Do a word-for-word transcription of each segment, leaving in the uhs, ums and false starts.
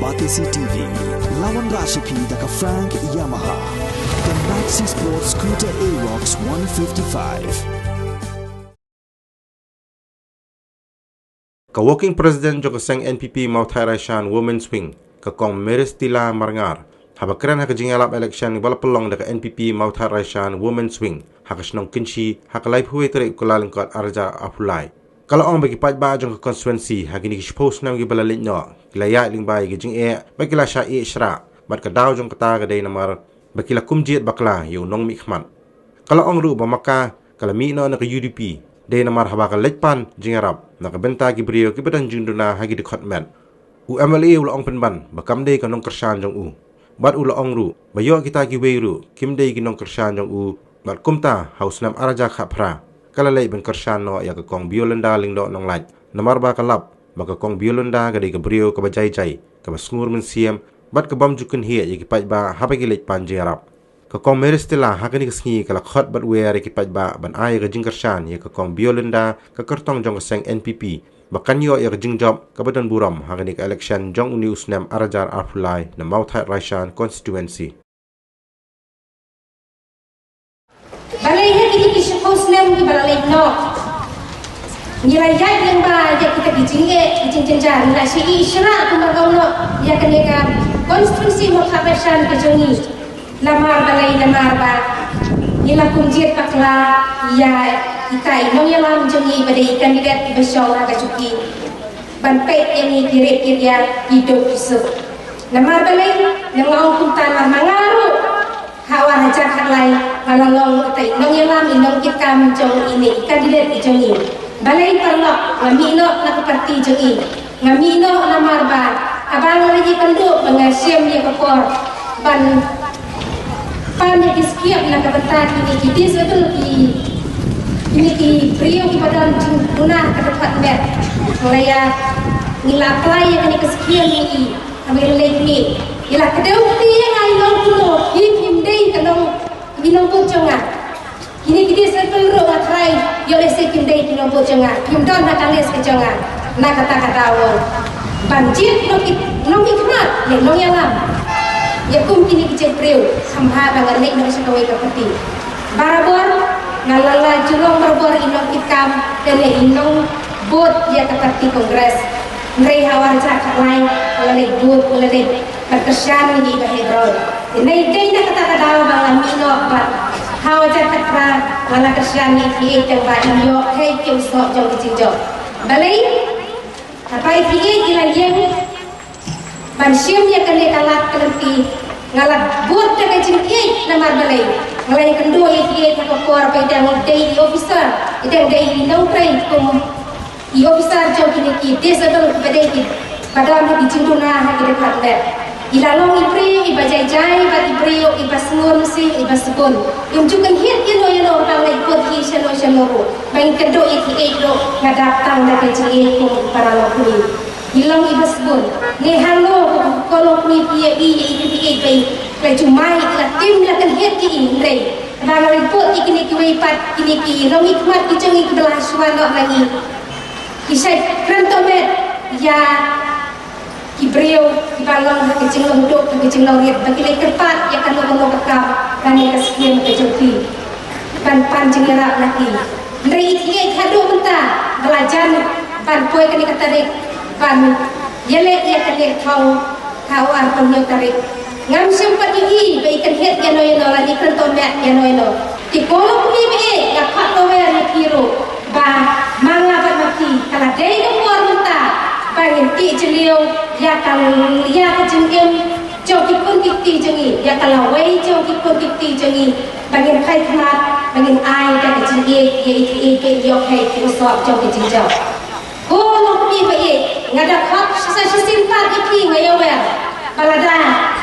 Batesi T V, lawan rashipi da ka Frank Yamaha. The Maxi Sport Scooter Aerox one fifty-five. Ka Working President jong ka seng N P P Mawthadraishan Women's Wing, ka Kong Meristila Marngar, haba kren ha ka jingïalap election ba la pynlong da ka N P P Mawthadraishan Women's Wing, ha ka shnong Kynshi, ha ka laiphew tarik u Kyllalyngkot arhajar arphew lai. Ka la ong ba ki paidbah jong ka constituency ha kine ki shiphew snem kiba la leit noh, ki la ïaid lyngba ïa ki jingeh, ba ki la shah ïeh shrah, bad ka daw jong kata ka dei namar ba ki la kumjied bakla ïa u nongmihkhmat. Ka la ong ruh ba ma ka, ka la mih noh na ka U D P, dei namar haba ka leit pan jingïarap na ka bynta ki briew kiba don jingduna ha ki dkhot met. U M L A u la ong pynban ba kam dei ka nongkyrshan jong u. Bad u la ong ruh ba ïoh kita kiwei ruh kim dei ki nongkyrshan jong u, bad kumta ha u snem arhajar khatphra ka la leit ban kyrshan noh ïa ka Kong Violenda Lyngdoh Nonglait, namar ba ka lap ba ka Kong Violenda ka dei ka briew kaba jai jai, kaba sngur mynsiem, bad ka bym ju kynhied ïa ki paidbah haba ki leit pan jingïarap. Ka Kong Meristila ha kane ka sngi ka la khot bad wer ïa ki paidbah ban ai ïa ka jingkyrshan ïa ka Kong Violenda, ka kyrtong jong ka seng N P P, ba kan ïoh ïa ka jingjop kaba don burom ha kane ka election jong une u snem arhajar arphew lai na Mawthadraishan constituency. Balei ha kine ki shiphew snem kiba la leit noh ngi la ïaid lyngba ïa kita ki jingeh, ki jingjynjar, ngi la shah ïeh shrah kumba ong noh ïa kane ka constituency Mawthadraishan ka jong ngi. Namar balei? Namar ba ngi la kumjied bakla ïa ita i nongïalam jong ngi ba dei i candidate iba shong ha ka juki ban peit ïa ngi ki rit ki riang, ki duk ki suk. Namar balei? Namar nga ong kumta, namar ma nga ruh ha u arhajar khatlai nga la long uta i nongïalam, i nongkitkam jong ine i candidate i jong ngi. Balei paralok? Nga mih noh na ka party jong ngi. Nga mih noh namar ba haba nga la ïakynduh ba nga shem ïa ka por ban pan ïa ki skim na ka bynta kine ki disabled, ki, kine ki briew kiba don jingduna ha ka dkhot met. Nga la ïa, ngi la apply ïa kine ki skim, ngi, ngi la leit, ngi la kdew kti ïa nga, i nongpynlong, kim dei ka nong, i nongbud jong nga. Kine ki disabled ruh nga tharai ïoh lehse kim dei ki nongbud jong nga, kim don ha ka list ka jong nga. Na kata ka daw ban jied nongmih, nongmihkhmat, ïa nongïalam ïa kum kine ki jaitbynriew, kham bha ba ngan leit noh sha kawei ka party. Barabor nga la, la ju long barabor i nongkitkam lane i nongbud ïa ka party Congress. Hynrei ha u arhajar khatlai nga la leit bud, nga la leit ban kyrshan ïa i Bah Hebron. Te dei, dei na kata ka daw ba nga mih noh bad ha u arhajar khatphra nga la kyrshan ïa i Thied tang ba in ïoh hei ki u soh jong ki jingjop. Balei? Haba i Thied i la ïeng ban shim ïa kane ka lad ka lynti, nga la bud da ka jingthied. Namar balei? Nga la ïakynduh ïa i Thied ha ka por ba i dang dei i officer, i dang dei i nongtrei kum i officer jong kine ki disabled, ba dei kiba don ha ki jingduna ha ki dkhot met. I la long i briew iba jai jai bad i briew iba sngur mynsiem, iba sbun. Im ju kynhied ïano ïano ba ngi bud ïa i shano shano ruh. Ba ngi kynduh ïa i Thied ruh nga dap tang da ka jingïeit kum i paralok kmie. I long iba sbun. Ne hangno ko longkmie phi ïa i, ïa i Thied ba i la jumai, i la tim, i la kynhied ïa i, hynrei ba ngi bud ïa kine kiwei pat, kine ki nongmihkhmat ki jong ngi kiba la shuwa noh na ngi. Ki shait kren tohmet ïa ki briew kiba long ha ka jinglong duk, ha ka jinglong rit, ba ki leit kyrpad ïa kano kano ka kam lane ka skim ka jong ki ban pan jingïarap na ki. Hynrei i Thied haduh mynta ba la jan ban poi kane ka tarik ban ïaleh ïa kane ka thong ha u arphew hynñiew tarik. Ngam shym pat ïohi ba i kynhied ïano ïano lane i kren tohmet ïano ïano. Te ko longkmie ba ïeit, nga khot ba wer ïa phi ruh ba ma nga bad ma phi ka la dei ka por mynta ba ngin tih jylliew ïa ka, ïa ka jingim jong ki khun ki kti jong ngi, ïa ka lawei jong ki khun ki kti jong ngi, ba ngin phai khmat, ba ngin ai da ka jingïeit ïa i Thied ba in ïoh hei ki u soh jong ki jingjop. Ko longkmie ba ïeit, nga da khot sa shisien pat ïa phi, nga ïawer ba lada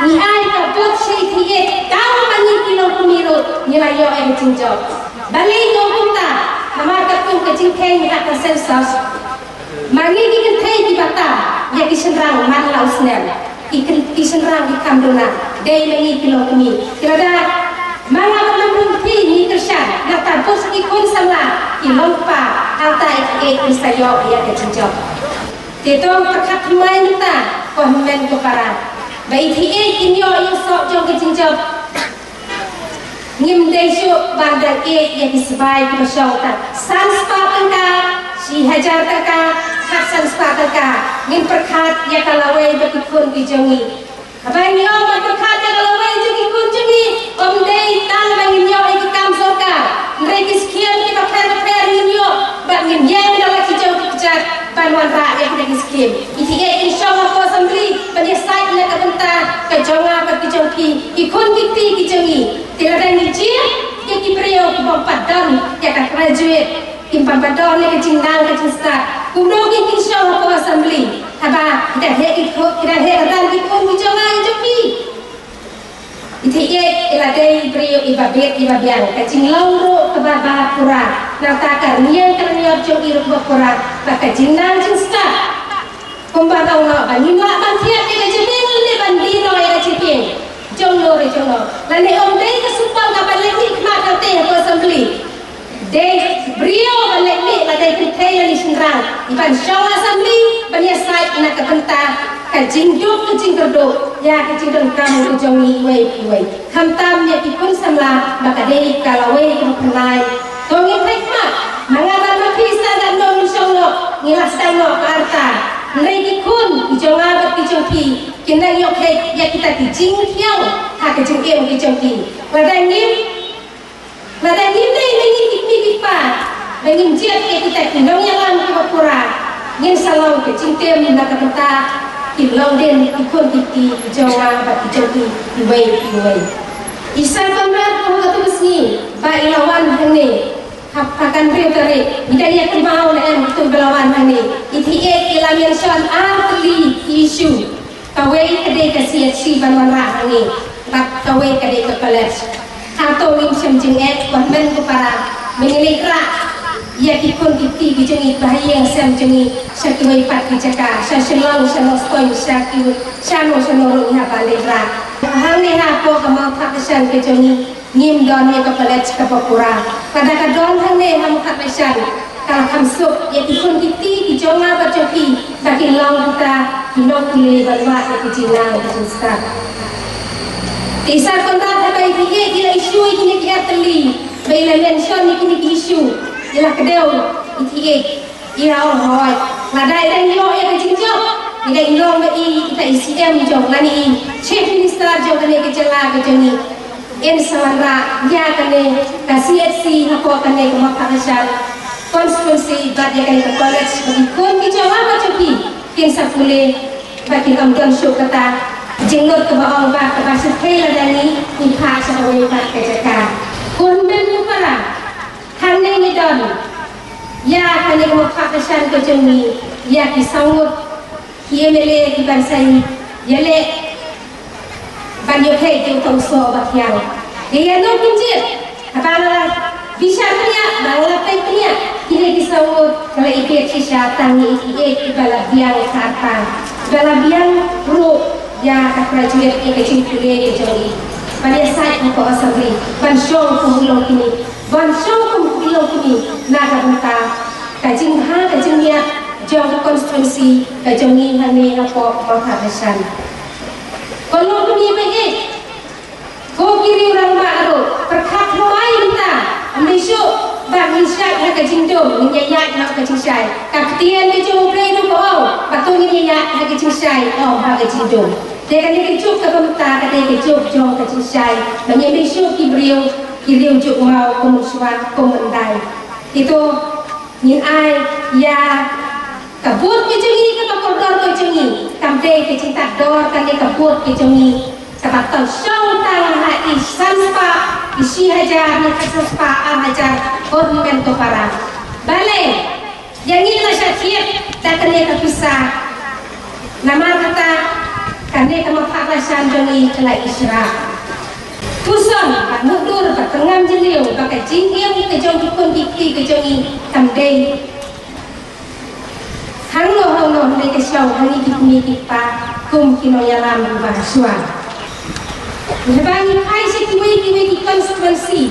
ngi ai ka vote sha i Thied, tang ma ngi ki longkmie ruh ngi la ïoh ïa ka jingjop. Balei nga ong kumta? Namar katkum ka jingkheiñ ha ka census, ma ngi ki kynthei kiba tam ïa ki shynrang man la u snem. Ki kyn-, ki shynrang ki kham duna, dei ma ngi ki longkmie. Te lada ma nga bad ma phi ngi kyrshan, nangta bun sa ki khun samla ki longkpa, hangta i Thied in sa ïoh ïa ka jingjop. Te to pyrkhat thymmai mynta, Ko hynmen ko para, ba i thied i ïoh ïa u soh jong ka jingjop. Ngim dei shuh ban dang ïeit ïa ki sbai kiba shong tang san spah tyngka, shi hajar tyngka, khatsan spah tyngka. Ngin pyrkhat ïa ka lawei bad ki khun ki jong ngi. Haba ngi ong ban pyrkhat ïa ka lawei jong ki khun jong ngi, ym dei tang ba ngin ïoh ïa ki kam sorkar, hynrei ki skhim kiba pher bapher ngin ïoh bad ngin ïeng da la ki jong ki kjat ban wanrah ïa kita ki skhim. I thied i shong ha ka assembly ban ïasaid na ka bynta ka jong nga bad ka jong phi, ki khun ki kti ki jong ngi. Te lada ngi jied ïa ki briew ki bym pat don ïa ka graduate, kim pat don ïa ka jingnang ka jingstad, kumno kin kin shong ha ka assembly? Haba ki dang heh ki khun, ki dang heh kyrdan ki khun ki jong nga ki jong phi. I thied i la dei briew iba bit iba biang, ka jinglong ruh kaba ba pura, nangta ka rynïeng ka rynïot jong i ruh ba pura, bad ka jingnang jingstad. Kumba ong noh ba ngim lah ban thied ïa ka jingbiang lane ban die noh ïa ka jingbiang jong no re jong no. Lane ym dei ka supaw kaba leh mih khmat kata ha ka assembly. Dei briew ba leh mih, ba dei kynthei lane shynrang, ban shong ha assembly ban ïasaid na ka bynta ka jingduk ka jingkyrduh ïa ka jingdonkam ka jong ngi iwei pa iwei. Khamtam ïa ki khun samla ba ka dei ka lawei kaba pynlait. To ngin thait khmat, ma nga bad ma phi sa dang nong shong noh, ngi la sdang noh ka rta. Hynrei ki khun ki jong nga bad ki jong phi kin nang ïoh kheit ïa kita ki jingthiang ha ka jingim ki jong ki. Lada ngim Lada ngim dei na ngi ki kmie ki kpa ba ngin jied ïa kita ki nongïalam kiba pura, ngin sa long ka jingtim na ka bynta ki longdien ki khun ki kti ki jong nga bad ki jong phi iwei pa iwei. I Sir Conrad ha katu ka sngi ba i la wan hangne ha ka hynriew tarik, ngi dang ïa kynmaw ne em katu ba la wan hangne. I thied i la mention ar tylli ki issue. Kawei ka dei ka C H C ban wanrah hangne, bad kawei ka dei ka college. Hato ngim shem jingeh, ko hynmen ko para, ba ngin ïa rah ïa ki khun ki kti ki jong ngi, ba ha ïing ha sem jong ngi, sha kiwei pat ki jaka, sha Shillong, sha Northpoint, sha kiwei, shano shano ruh ngi hap ban ïa rah. Hangne hapoh ka Mawthadraishan ka jong ngi, ngim don ïa ka college kaba pura. Lada ka don hangne ha Mawthadraishan, ka la kham suk ïa ki khun ki kti ki jong nga bad jong phi, ba kin long kita ki nongpule ban wad ïa ki jingnang ki jingstad. Te i Sir Conrad haba i thied i la issue ïa kine ki ar tylli, ba i la mention ïa kine ki issue, i la kdew, i thied i la ong hooid, lada i dang ïoh ïa ka jingjop, i dang ïoh ba i, kita i C M jong lane i Chief Minister jong kane ka jylla ka jong ngi, in sa wanrah ïa kane ka C H C hapoh kane ka Mawthadraishan constituency bad ïa kane ka college, ba ki khun ki jong nga bad jong phi kin sa pule bad kin ym don shuh kata ka jinglut kaba ong ba kaba shyrkhei lada ngi, ngi phah sha kawei pat ka jaka. Ko hynmen ko para, hangne ngi don ïa kane ka Mawthadraishan ka jong ngi, ïa ki saw ngut ki M L A kiban sa ïaleh ban ïoh kheit ïa uta u soh uba thiang. Te ïa no kin jied? Haba nga la bishar bniah, ba nga la peit bniah, kine ki saw ngut ka la ïeit shisha, tang ïa i thied iba la biang sha rta, iba la biang ruh ïa ka graduate ïa ka jingpule ka jong i, ban ïasaid ha ka assembly, ban shong kum u longkmie, ban shong kum u longkmie na ka bynta ka jingbha ka jingmiat jong ka constituency ka jong ngi hangne hapoh Mawthadraishan. Ko longkmie ba ïeit, ko ki riew rangbah ruh, pyrkhat thymmai mynta, ym dei shuh ba ngin shait ha ka jingdum, ngin ïaid ha ka jingshai. Ka ktien ka jong U Blei ruh ka ong ba to ngin ïaid ha ka jingshai, ym ha ka jingdum. Te kane ka juk kaba mynta ka dei ka juk jong ka jingshai, ba ngim dei shuh ki briew ki riew juk maw kum mynshuwa kum myndai. Te to ngin ai ïa ka vote ka jong ngi, kaba kordor ka jong ngi, kam dei ka jingtap dor kane ka vote ka jong ngi kaba tang shong tang ha i san spah, i shi hajar, ne ka san spah ar hajar, ko hynmen ko para. Balei ïa ngi la shah thied da kane ka pisa? Namar kata kane ka Mawthadraishan jong ngi ka la ïasyrah. Puson, ba mutdur, ba tyrngam jylliew, ba ka jingim ka jong ki khun ki kti ka jong ngi kam dei hangno hangno, hynrei ka shong ha ngi ki kmie ki kpa kum ki nongïalam ba shuwa. Haba ngi phai sha kiwei kiwei ki constituency,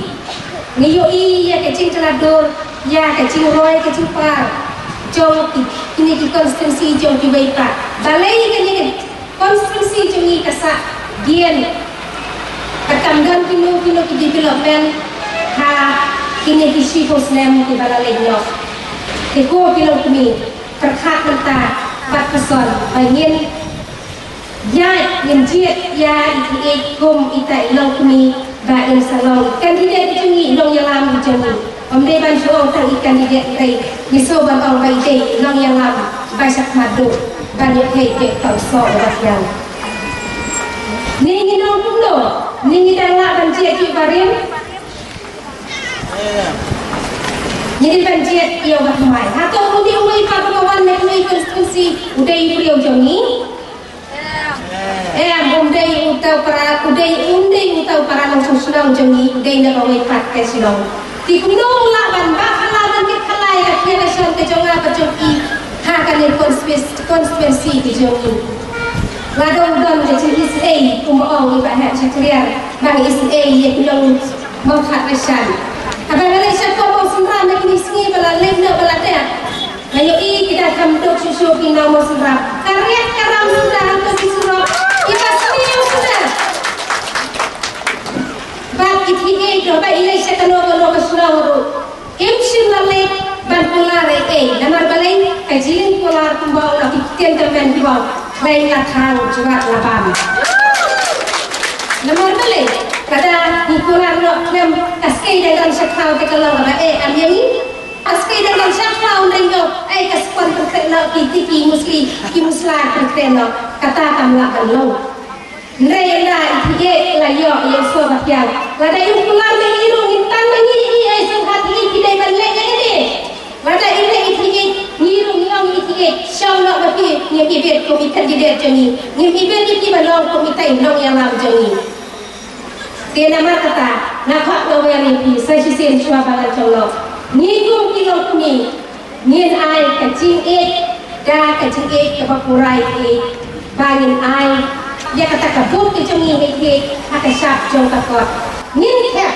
ngi ïohi ïa ka jingkylla dur, ïa ka jingroi ka jingpar jong ki, kine ki constituency jong kiwei pat. Balei kane ka Constituency jong ngi ka sah dien. Ka kam don kino kino ki development ha kine ki shiphew snem kiba la leit noh. Te ko ki longkmie, pyrkhat mynta bad pyrshang ba ngin ïaid, ngin jied ïa i Thied kum ita i longkmie ba in sa long i candidate jong ngi, i nongïalam jong ngi. Ym dei ban shu ong tang i candidate, hynrei ngi sngewbha ban ong ba i dei i nongïalam ba sha khmat duh ban ïoh heh ïa ka soh ba thiang. Ngi ngi ong kumno? Ngi ngi dang lah ban jied ïa u barim? Ngi dei ban jied ïa u bathymmai. Hato u dei uwei pat uba wan na kawei ka constituency u dei u briew jong ngi? Em, um dei uta u para, u dei, um dei uta u para nongshong shnong jong ngi, u dei na kawei pat ka shnong. Te kumno u lah ban ba khalai, ban kit khalai ïa ka election ka jong nga bad jong phi ha kane constituency, constituency ka jong ngi. Lada u don ka jingisynei kumba ong i Bah Heh Shakliar, ba ngi isynei ïa ki nongmawkhat rashan. Haba nga leit sha ka Mawsynram ha kine ki sngi ba la leit noh ba la dep, nga ïohi ki da kham duk shuh shuh ki nong Mawsynram. Ka riat ka ram suda hangto ki surok kiba sniew suda. Bad i Thied ruh haba i leit sha kano kano ka shnong ruh kim shym la leit ban kular ei ei. Namar balei? Ka jingkular kumba ong na ki ktien tymmen kiba ong, khlei la thang jwat la bam. Namar balei? Lada ngi kular noh khlem, ka skei dang don sha khlaw te ka long kaba eh kam ïa ngi. Ka skei dang don sha khlaw, dang ïoh ei ka spon pynkhreh noh, ki tiki musli, ki musla pynkhreh noh, kata kam lah ban long. Hynrei ynda i Thied la ïoh ïa u soh ba thiang, lada i ong kular ne ngi ruh ngin tang ma ngi, i ei sngewbha, i phi dei ban leh ïa kane. Lada i leh i Thied, ngi ruh ngi ong i Thied, shong noh ma phi, ngim ibit kum i candidate jong ngi, ngim ibit ïa phi ban long kum itai i nongïalam jong ngi. Te namar kata nga kwah ban ong ïa phi sa shisien shuwa ba ngan shong noh, ngi kum ki longkmie ngin ai ka jingïeit, da ka jingïeit kaba pura ïeit, ba ngin ai ïa kata ka vote ka jong ngi ha i Thied ha ka shap jong ka kot. Ngin thep